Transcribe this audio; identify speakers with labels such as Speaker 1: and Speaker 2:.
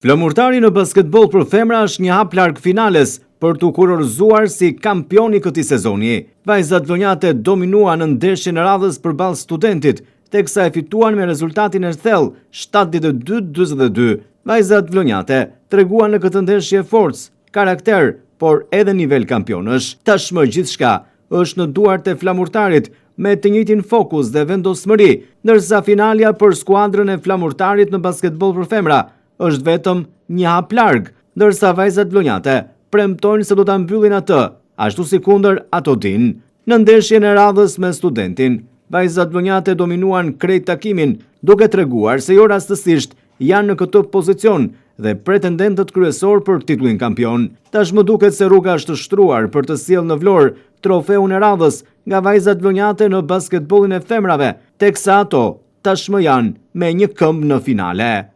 Speaker 1: Flamurtari në basketboll për femra është një hap larg finales për t'u kurorëzuar si kampion i këtij sezoni. Vajzat vlonjate dominuan në ndeshjen e radhës përballë Studentit, teksa e fituan me rezultatin e thellë 72-42. Vajzat vlonjate treguan në këtë ndeshje forcë, karakter, por edhe nivel kampionësh. Tashmë gjithçka është në duart e Flamurtarit me të njëjtin fokus dhe vendosmëri, ndërsa finalja për skuadrën e Flamurtarit në basketboll për femra është vetëm një hap larg, ndërsa vajzat vlonjate premtojnë se do ta mbyllin atë, ashtu sikundër ato dinë. Në ndeshjen e radhës me Studentin, vajzat vlonjate dominuan krejt takimin, duke treguar se jo rastësisht janë në këtë pozicion dhe pretendentët kryesorë për titullin kampion. Tashmë duket se rruga është shtruar për të sjellë në Vlorë trofeun e radhës nga vajzat vlonjate në basketbollin e femrave, teksa ato tashmë janë me një këmbë në finale.